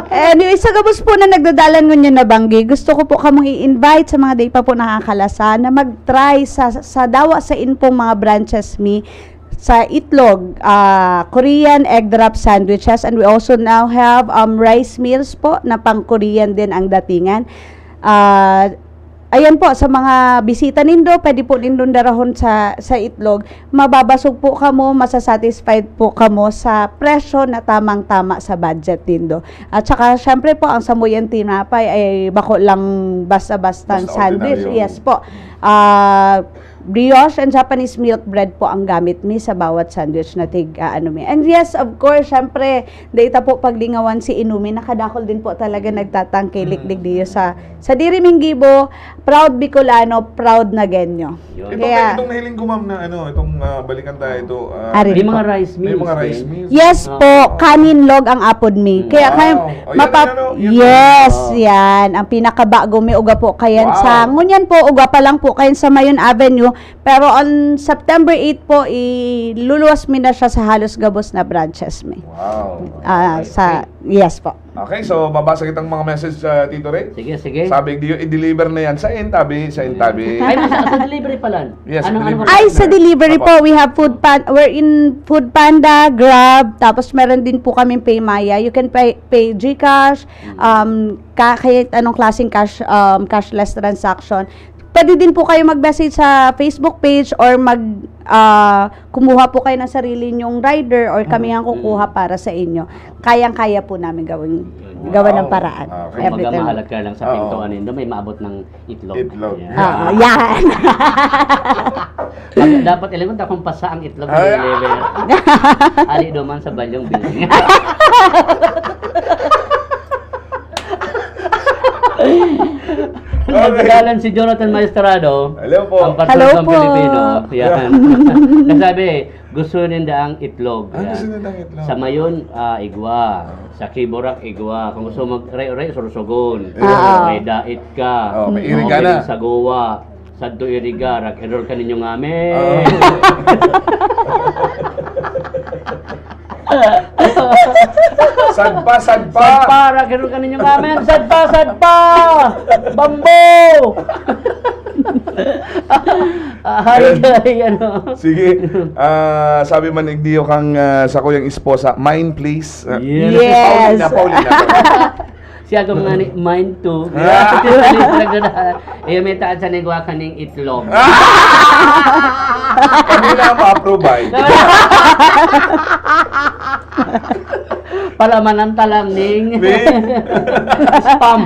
Anyway, sa gabos po na nagdadalan ngunyan na banggi, gusto ko po kamong i-invite sa mga di pa po nakakalasa na mag-try sa, sa dawa sa inpong mga branches mi sa itlog, ah, Korean egg drop sandwiches, and we also now have um, rice meals po na pang Korean din ang datingan. Ah, ayan po, sa mga bisita nindo, pwede po nindong darahon sa, sa itlog. Mababasog po kamo, masasatisfied po kamo sa presyo na tamang-tama sa budget nindo. At saka, syempre po, ang samoyan tinapay ay bako lang basta-bastang Basta sandwich. ordinaryo. Yes po. Ah, brioche and Japanese milk bread po ang gamit mi sa bawat sandwich na tig ah, ano mi. And yes, of course, syempre, data po paglingawan si Inumi, nakadakol din po talaga nagtatangkilik digdiyo sa sa diri ming gibo, proud Bicolano, proud Nagueño. Yun. Itong, Kaya- itong nahiling ko, ma'am, na ano, itong ah, balikan tayo ito. ah, Ari. May mga rice May meals. mga rice din. meals. Yes Oo. po, kanin log ang apod mi. Kaya Wow. kayo, Oh, yan mapap- ang ano, yan yes, ang- yan. Ang pinakabago mi, uga po kayan sa, Wow. ngunyan po, uga pa lang po kayan sa Mayon Avenue. Pero on September eight po, iluluwas mi na siya sa halos gabos na branches mi. Wow. Ah, sa, yes po. Okay, so babasa kitang mga message sa Tito Ray. Sige, sige. Sabi diyo, i-deliver na yan. Sa Intabi, sa Intabi. Ay, mas, sa delivery pala. Yes, Anong, delivery. anong Ay, sa delivery po, we have food pan, we're in Food Panda, Grab, tapos meron din po kaming PayMaya. You can pay, pay GCash, um, ka, kahit anong klaseng cash, um, cashless transaction. Pwede din po kayo mag-message sa Facebook page or mag ah, kumuha po kayo ng sarili niyong rider or kami ang kukuha para sa inyo. Kayang-kaya po namin gawin gawa ng Wow. paraan. Okay. Kumbaga, Everything. Mahalat ka lang sa Oo. pintuan nindo, may maabot ng itlog. Itlog. Yan. Ah, yan. Pag, dapat alam mo, kung pasa ang itlog na Ay. deliver. Ali duman sa balyong building. Nagdadalan si Jonathan Maestrado. Hello po. Ang patrol Hello ng po. Pilipino. Yan. Nasabi, gusto ninda ang itlog. Ah, Yan. gusto ninda ang itlog. Sa Mayon, ah, igwa. Sa Kiborak, igwa. Kung gusto mag-re-re, sursugon. Yeah. Ah. May dait ka. Oh, may Oo, iriga na. Sa Goa. Sadto iriga, rock and roll ka ninyo ngamin. Oh. Sadpa, sadpa. Sadpa, rock and roll ka ninyo ngamin. Sadpa, sadpa! Bamboo! Ay, ay, ano. Sige. Ah, sabi man igdiyo kang ah, sa kuyang esposa, mine please. Ah, Yes. Yes. Paulina, Paulina. Siya ka mga ni, mine too. Ah. Eh, may taas sa nagwa ka ning itlog. Kami na ang ma-approve ay. Palamanan ta lang ning Ning? Spam.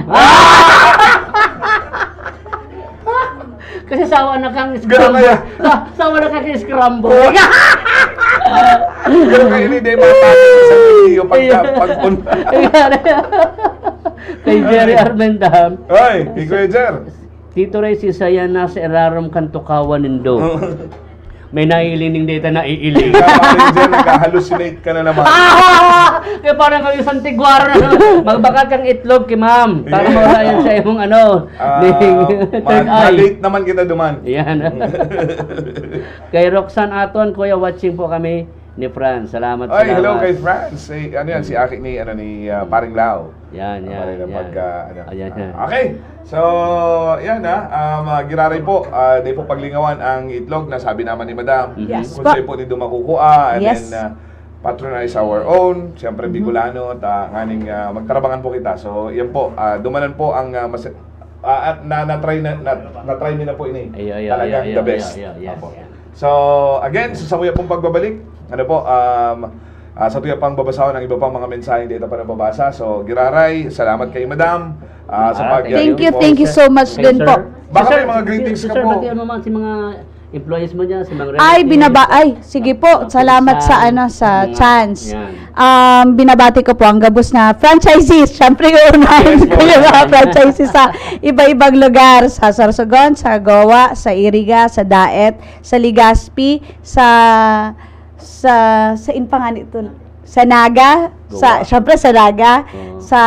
Kasi sawa na kang Ganun kaya. scramble. Sa, sawa na kang scramble. Pero kayo ni Dema, tapos sa video, pagka, Iya. pagpunta. Kay Jerry Armendam. Ay, kay Kuya Jer. Tito Ray, si Sayan nasa irarom kan tukawan nindo. May naiilining data na iiling. Ikaw, Kuya Jer, nag-hallucinate ka na naman. Kaya parang kayo sa Tiguar. Magbakat kang itlog kay ma'am. Para Yeah. mawala yan sa imong ano. Ah, Ni ma- third eye. ma-late naman kita duman. Yan. Kay Roxanne Aton, Kuya, watching po kami ni Franz. Salamat, Ay, salamat. Hello kay Franz. Eh, ano yan? Si Aki ni, ano, ni ah, Paring Lau. Yan, yan, Paring Lau, yan. pag, ah, ano. Ayan, yan. Okay. So, yan ha. Um, ah, giraray po. Ah, di po paglingawan ang itlog na sabi naman ni Madam. Mhm. Yes Kung po. sa'yo po nindo makukuha. And Yes. then, ah, patronize our own. Siyempre, Mhm. Bicolano. Ta, nganing ah, magtarabangan po kita. So, yan po. Ah, dumanan po ang ah, mas, ah, at na, na-try na, na, na-try nila po ini. Ayo, ayo, Talagang ayo, the ayo, best. ayo, ayo, Apo. ayo. So, again, sa samuya pong pagbabalik, ano po, um, Ah, sa tuya pang babasahon ang iba pang mga mensaheng data pa nababasa. So, giraray, salamat kay Madam, ah, sa Ah, pag- thank Thank you, you po, thank you sir. so much Thank you, din sir. po. Baka Sir, may mga si, greetings si ka Sir, po. Batian mo man si mga employees mo dyan, si mga Ay, relative. binaba-, ay, sige po, Tapos salamat sa, sa ano, sa mga chance. Yan. Um, binabati ko po ang gabos na franchisees. Siyempre, uunahin Yes, po. ko yung mga franchisees sa iba-ibang lugar. Sa Sorsogon, sa Goa, sa Iriga, sa Daet, sa Legazpi, sa, sa, sa in pa nga nito? Sa Naga, sa, Goa. Siyempre, sa Naga, Oo. sa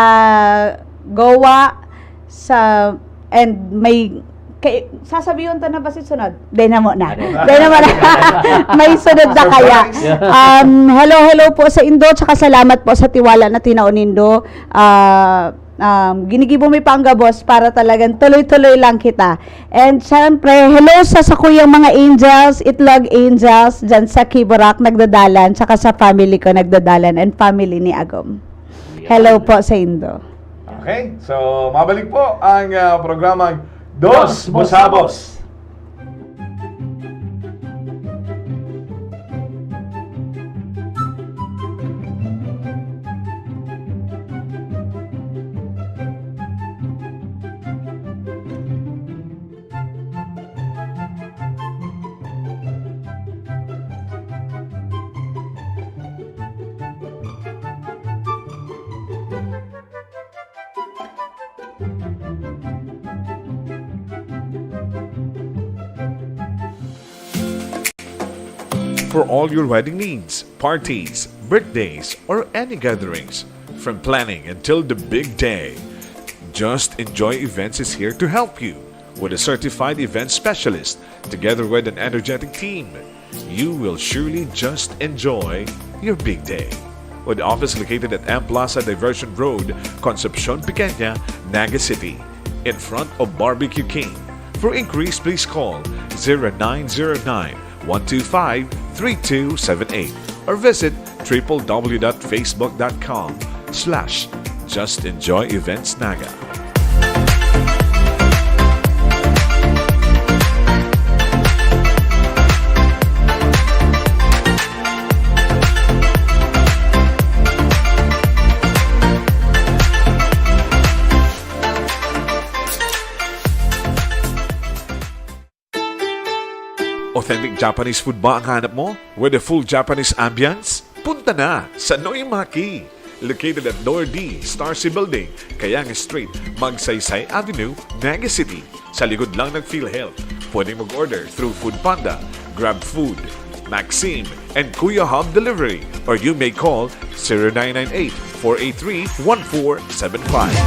Goa, sa, and may, kay, sasabihin ta na ba si sunod? Dahil na mo na. Ano? Dahil na mo na. May sunod na kaya. Surprise. Um, hello, hello po sa Indo, tsaka salamat po sa tiwala na tinao nindo. Ah, um, ginigibo mi pa ang gabos para talagang tuloy-tuloy lang kita. And syempre, hello sa sakuyang mga angels, itlog angels, dyan sa Kiborak nagdadalan, tsaka sa family ko nagdadalan, and family ni Agom. Hello po sa Indo. Okay, so mabalik po ang, ah, programang Dos Busabos. For all your wedding needs, parties, birthdays, or any gatherings, from planning until the big day, Just Enjoy Events is here to help you. With a certified event specialist, together with an energetic team, you will surely just enjoy your big day. With office located at M Plaza Diversion Road, Concepcion Pequeña, Naga City, in front of Barbecue King. For inquiries, please call zero nine zero nine, one two five, three two seven eight or visit triple w dot facebook dot com slash just enjoy events naga. Authentic Japanese food ba ang hanap mo? With a full Japanese ambience? Punta na sa Noimaki! Located at Door D, Star C Building, Kayang Street, Magsaysay Avenue, Naga City. Sa likod lang ng PhilHealth. Pwedeng mag-order through Food Panda, Grab Food, Maxim, and Kuya Hub Delivery. Or you may call zero nine nine eight, four eight three, one four seven five.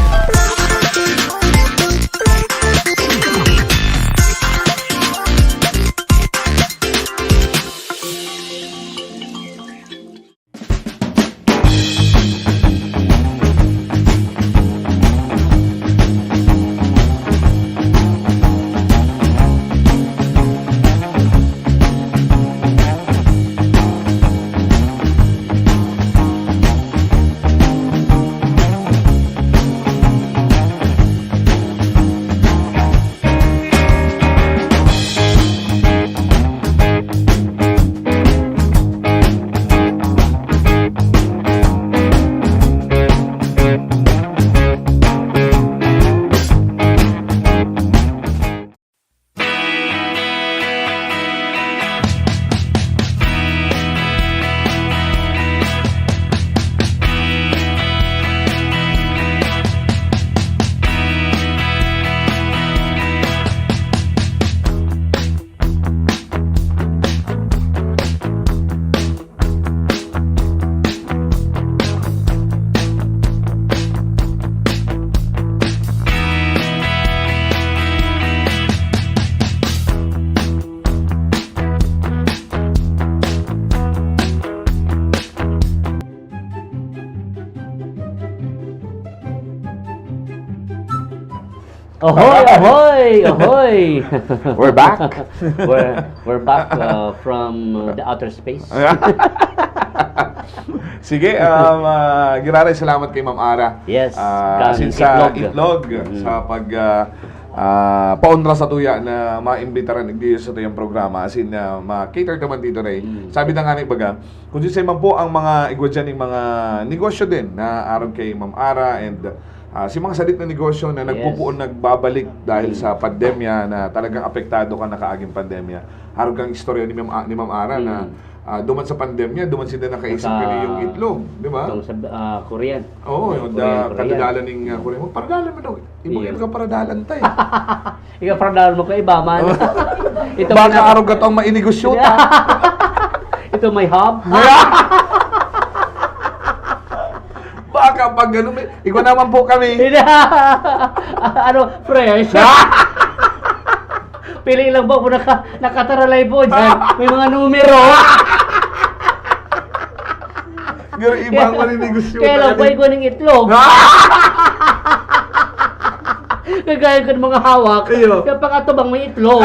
Ahoy, ahoy, ahoy! We're back. We're, we're back, uh, from, uh, the outer space. Sige, um, ah, giraray salamat kay Ma'am Ara. Yes, Ah, kan since sa Itlog. Itlog, Mm. sa pag, ah, ah, paonra sa tuya na maimbitaran igdi sa tuyang programa, as in, ah, ma-cater naman dito na eh. Mm. Sabi na nga ni baga, kung sisay man po ang mga igwa dyan yung mga negosyo din na aron kay Ma'am Ara and, ah, si mga sadit na negosyo na Yes. nagpupuon, nagbabalik dahil Mm. sa pandemya na talagang apektado ka na kaaging pandemya. Aron kang istorya ni Ma'am, ah, ni Ma'am Ara na, Mm. ah, duman sa pandemya, duman sila nakaisip Naka- kani yung itlog, di ba? Itong sa, ah, Korean. Oo, Yung yung Korean, da-, Korean. kadadalan ning, ah, Korean. Magparadalan mo daw. Ibang Iya. ka paradalan tayo. Ikaw paradalan mo ka iba man. Ito Baka may arog ka tong mainegosyo. Ito may hub. Baka pag ganun, may, ikaw naman po kami. Hindi. Ano, fresh. Pili lang po kung naka-, nakataralay po dyan. May mga numero. Pero iba ang maninegosyo Kaya lang talaga. po, ikaw ng itlog. Kagaya ko ng mga hawak. Iyo. Kaya pag atubang may itlog.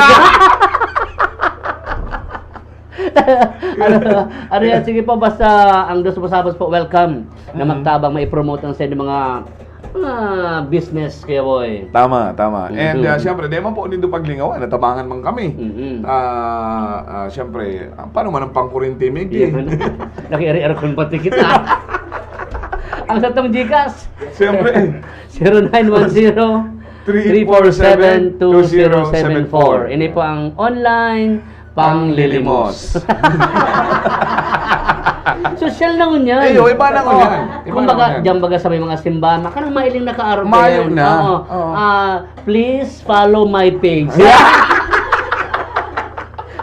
Ano, ano yan? Sige po, basta ang gusto mo sa po, welcome na Mm. magtabang, maipromote ang sa inyong mga, mga business, Kuya Boy. Tama, tama. And, Mhm. ah, siyempre, di man po nindo paglingawan, natabangan man kami. Mhm. Ah, ah, siyempre, ah, paano man ang pangkurinti, Miggy? Yan. Naki-aircon pati kita. Ang satong GCash. Siyempre. Zero nine one zero, three four seven, two zero seven four. Ini po ang online panglilimos. Sosyal na ngunyan. Ay, oh, iba na Oo. ngunyan. Iba Kumbaga, na ngunyan. diyan baga sa may mga simbahan, kanang mailing nakaarog Mayo yan. na. Oo. Oo. Ah, please follow my page.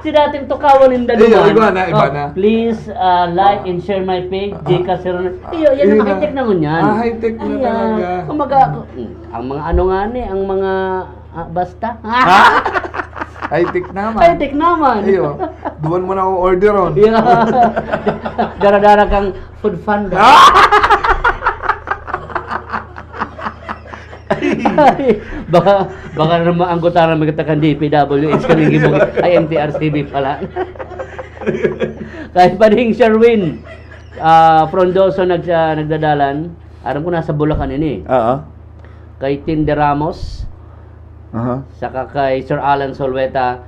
Si dating tukawan ninda Iyo, duman. iba na, iba Oh, na. please, ah, like Ah. and share my page, Ah. GCash Zero nine. Iyo, yan Iyo ang na. high-tech na ngunyan. Ah, high-tech na Ayan. talaga. Kumbaga, Mm. mm, ang mga ano nga ni, ang mga, ah, basta. Ha? High-tech naman. High-tech naman. Iyo, duman mo na ako orderon. Yeah. Dara-dara kang food panda. Ah! Baka, baka naman ang gutaran magtakan D P W H kami gibog, ay, M T R C B pala. Kay Pading Sherwin, ah, Frondoso nag-, ah, nagdadalan. Aram ko nasa Bulacan ini. Oo. Kay Tin de Ramos, Aha. saka kay Sir Alan Solweta,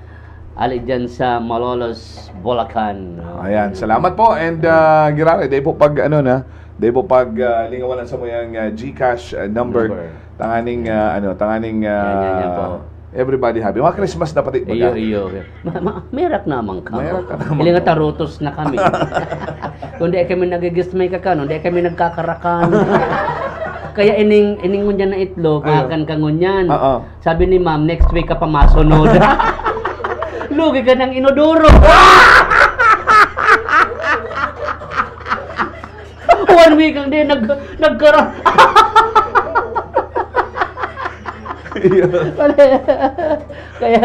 ali dyan sa Malolos, Bulacan. Ayan, salamat po. And, ah, grabe, dahil po pag, ano na, dahil po pag, ah, lingawan sa mo yung, ah, GCash, ah, number. Number. Tanganing, ah, ano, tanganing, Yan, yan, yan ah, po. everybody happy. Mga Christmas na pati Iyo, baga. iyo. Ma-, ma-, merak naman ka. Merak ka naman Ilinga ka. tarutos na kami. Kung di kami nagigismay ka kan, di kami nagkakarakan. Kaya ining, ining ngunyan na itlog, Iyo. makan ka ngunyan. Oo. Sabi ni ma'am, "Next week ka pa masunod." Lugi ka ng inodoro. One week ang di, nag-, nagkara-, Iyo. Kaya,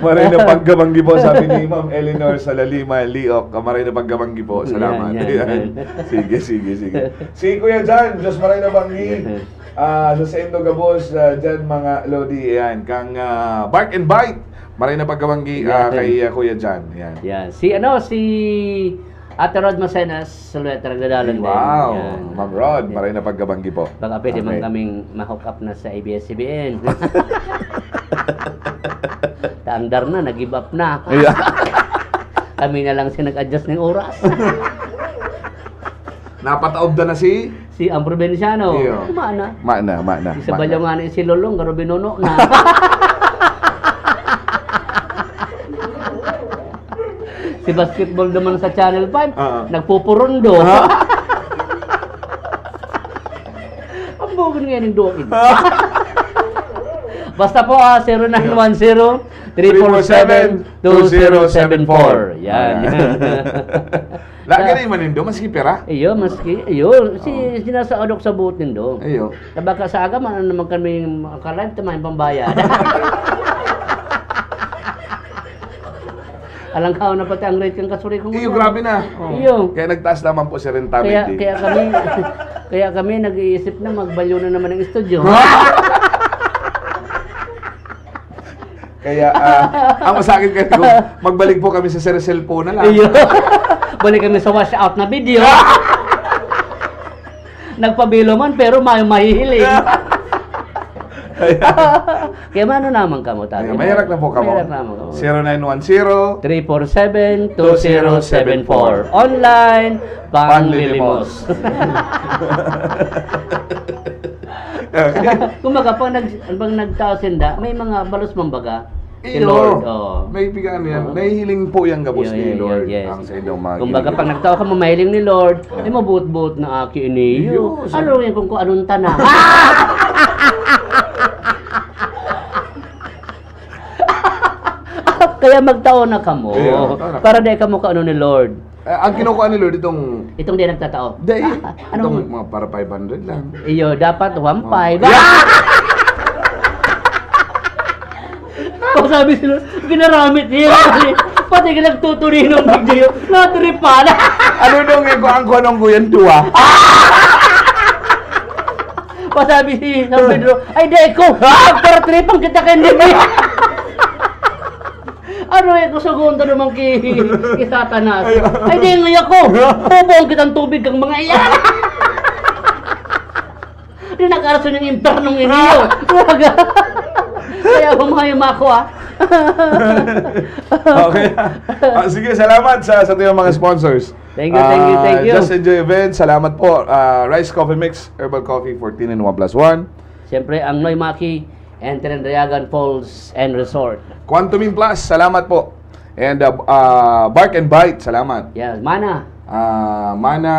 Maray na pagkabanggi po, sabi ni Ma'am Eleanor Salalima Liok. Maray na pagkabanggi po. Yan, Salamat. yan, Ayan. yan. Sige, sige, sige. Si Kuya Jan, Diyos maray na banggi. Yan. Ah, sa sendo gabos, ah, dyan, mga lodi, ayan. Kang, ah, Bark and Bite, maray na pagkabanggi, ah, Yan. kay, ah, Kuya Jan. Yan. Yan. Si, ano, si Ate Rod Macenas, Solweta, nagdadalan din. Wow. Yan. Ma'am Rod, Yan. maray na pagkabanggi po. Baka pwede man Okay. kaming ma-hook up na sa A B S C B N. Taandar na, nag-give up na. Yeah. Kami na lang si nag-adjust ng oras. Napataob na na si Si ang probinsyano, Iyo. Mana. Mana, mana, Sa mana. Balyo nga ni si Lolong, garo binuno na. Si basketball naman sa Channel five, Oo. nagpupurundo. Ah. Ang bugon ngayon ng doon. Basta po, ah, zero nine one zero, three four seven, two zero seven four. Yan, Ah. yan. Lagi Sa na yung manindo, maski pera. Iyo, maski, iyo, si, Oo. sinasaodok sa buot nindo. Iyo. Na baka sa aga, man, ano naman kami makalive, tamaan pambayad. Alang kao na pati ang rate kang kasuri kong Iyo, mga. grabe na. Oo. Iyo. Kaya nagtaas naman po si rentability. Kaya, kaya kami, kaya kami nag-iisip na magbalyo na naman ang studio. Kaya, ah, ang masakit kasi kung magbalik po kami sa sir, cellphone na lang. Iyo. Balik kami sa wash out na video. Nagpabilo man, pero may mahihiling. Kaya maano naman kamo, tabi Ayan, na? Mahirak na po kamo. Mahirak naman kamo. Zero nine one zero. Three four seven, two zero seven four. Online, panlilimos. Panlilimos. Okay. Kumbaga, pag nag-, pag nagtao sinda, may mga balos man baga. Si Iyo. Lord, oo. May pigaan yan. Oo. Nahihiling po yan gabos Iyo, ni iyo, iyo, Lord yes. Ang sa inyong mga Kumbaga, ginagawa. Pag nagtao ka, mamahiling ni Lord, Oo. ay mabuot-buot na aki ini. Iyo, sa- Ano yan kung, kung anong tana? Kaya magtao na kamo. Iyo, magtao na. Para di kamo kaano ni Lord. Eh, ang kinukuha ni Lord itong Itong di nagtatao. Di, Ah, itong anong mga para five hundred lang. Iyo, dapat one five. Yeah! O, sabi sila, ginaramit niya. Pati ka nagtuturinong video. Natripa na. Ano daw nga kung ang kunong ko yan, duwa? Pasabi si San Pedro, "Ay, di ko! Magparatripang kita kay Nini!" Ano eh, kusugon ta naman ki, ki Satanas. Ay, ay. Ay, di nga ako! Bubong kitang tubig kang mga iyan! Di nag-araso ng impernong iniyo! Talaga! Kaya humayom ako, ah! Okay. Ah, sige, salamat sa, sa ating mga sponsors. Thank you, thank you, Ah, thank you. Just Enjoy Event, salamat po. Ah, Rice Coffee Mix, Herbal Coffee, fourteen in one plus one. Siyempre, ang Noy Maki and Trinidad Falls and Resort. Quantum In Plus, salamat po. And, uh, uh, Bark and Bite, salamat. Yes, Mana. Ah, Mana.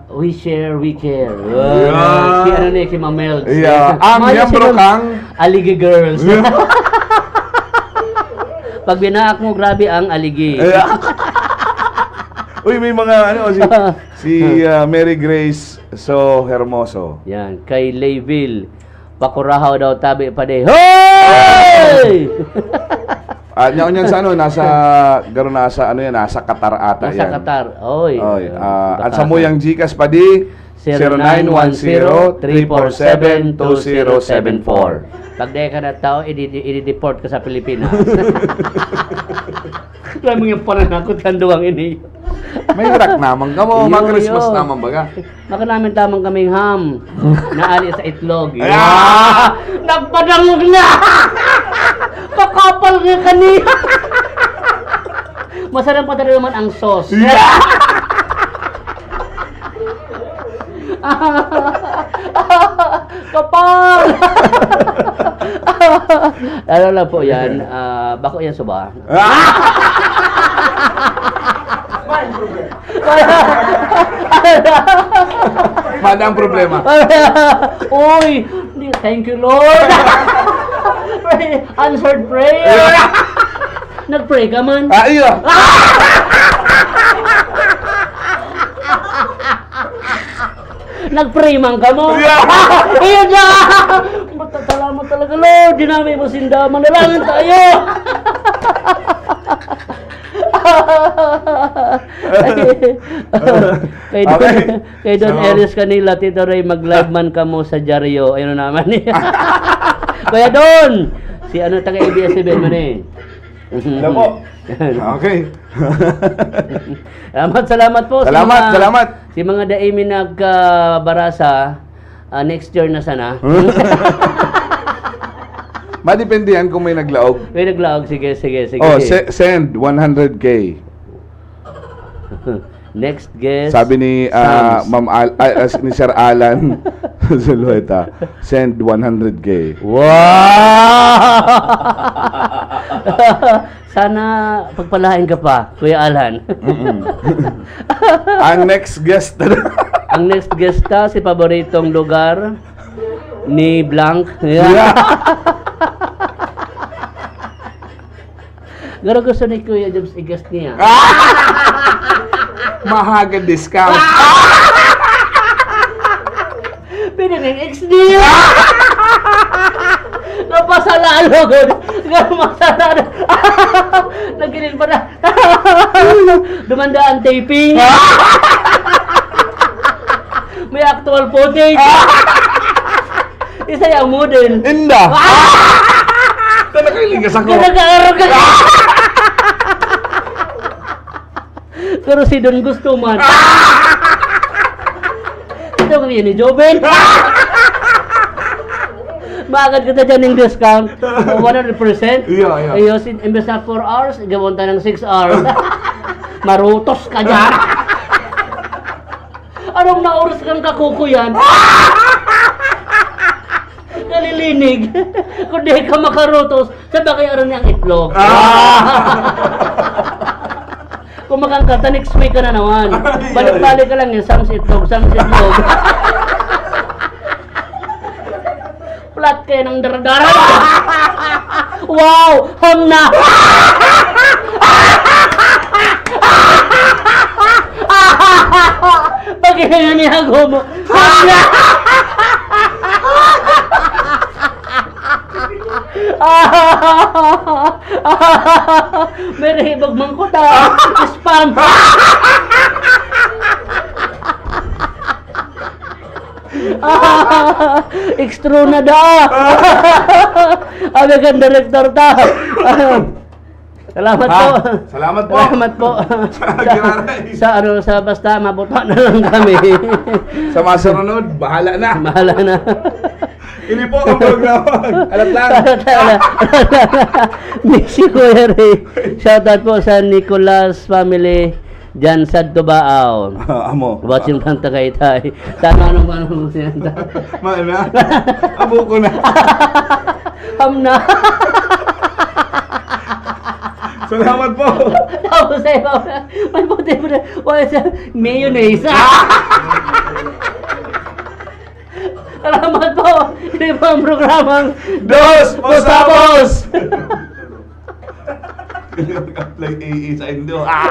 We share, we care. Yeah. Si ano ni, si Mamel. Yeah. Ang Mana miyembro sila, kang Aligi Girls. Yeah. Pag binaak mo, grabe ang aligi. Yeah. Uy, may mga ano, si, si, ah, Mary Grace So Hermoso. Yan, kay Layville. Pakurahaw daw tabi pa di. Hoy! Ah, nyaon yan sa ano, nasa, garo nasa, ano yan, nasa Qatar ata Nasa yan. Qatar. Oy. Oy, ah, Qatar. At sa muyang Gcash pa di, zero nine one zero, three four seven, two zero seven four. Pag di ka na tao, idi-, idi-deport ka sa Pilipinas. Alam mo yung pananakot ng duwang ini. May hirak naman ka mo, Iyo, mga Christmas iyo. Naman baga. Baka namin tamang kaming ham na ali sa itlog. Ah! Nagpadangog na! Kakapal nga kaniya! Masarap pa talaga naman ang sauce. Yeah! Kapal! Ano lang po yan, ah, bako yan suba. Madang problema. Uy! Thank you, Lord! Answered prayer! Nag-pray ka man? Ah, iyo. Nag-pray man ka mo? Yeah. Iyo na! Magpasalamat talaga, Lord. Di namin mo sinda. Manalangin tayo. Kay Don, Okay. Kay Don So, Elias kanila, "Tito Ray, mag-live man kamo sa dyaryo." Ayun na naman. Kuya Don! Si ano, taga A B S C B N man eh. Hello po. Okay. Salamat, salamat po sa Salamat, mga, salamat. sa mga dai mi nagkabarasa, ah, next year na sana. Madepende yan kung may naglaog. May naglaog, sige, sige, sige. Oh, se-, send one hundred K. Next guest, Sabi ni, ah, Sams. Ma'am Al-, ah, ah, ni Sir Alan Zulueta, "Send one hundred K." Wow! Sana pagpalain ka pa, Kuya Alan. Mm-mm. Ang next guest. Ang next guest ta, si paboritong lugar ni Blank. Yeah. Yeah. Pero gusto ni Kuya Jobs i-guest niya. Mahaga discount. Pwede na yung ex niya. Napasalalo, gud. Napasalalo. Nagkinin pa na. Dumanda ang taping. May actual footage. Isa yung model. Inda. Ah! Talaga, iligas ako. Talaga, arog ka. Pero si Don gusto man. Ito kami ni Joven. Maagad ka na dyan yung discount. One hundred percent. Iya, iya. Iyo, sin-, imbes na four hours, gawin ta ng six hours. Marutos ka dyan. Anong naoras kang kakuko yan? Nalilinig. Kung di ka makarutos, sa bagay aron niyang itlog. Ah! Kumakanta, next week ka na naman. Ay, balik-balik ka lang yun, Sam's itlog, Sam's itlog. Flat kayo ng dardara. Wow! Ham na! Pag-ihinga niya, gumo. Ham na! May rehibag man ko ta. Spam. Extra na da. Abi kan direktor ta. Salamat Ha? po. Salamat po. Salamat po. Sa, sa, ano, sa basta mabuto na lang kami. Sa masunod, bahala na. Bahala na. Ini po ang programa. Alat lang. Alat lang. Miss you, Kuya Ray. Shoutout po sa Nicolas family. Diyan sa Tubao. Amo. Watching from Tagaytay. Tama nung ano mo siya. Ma-, na? Abo ko na. Ham na. Salamat po. Tapos eh, may puti mo na. Wala siya. Mayonnaise. Salamat po. Ini po ang programang Dos Busabos! Apply A A sa Indo. Ah!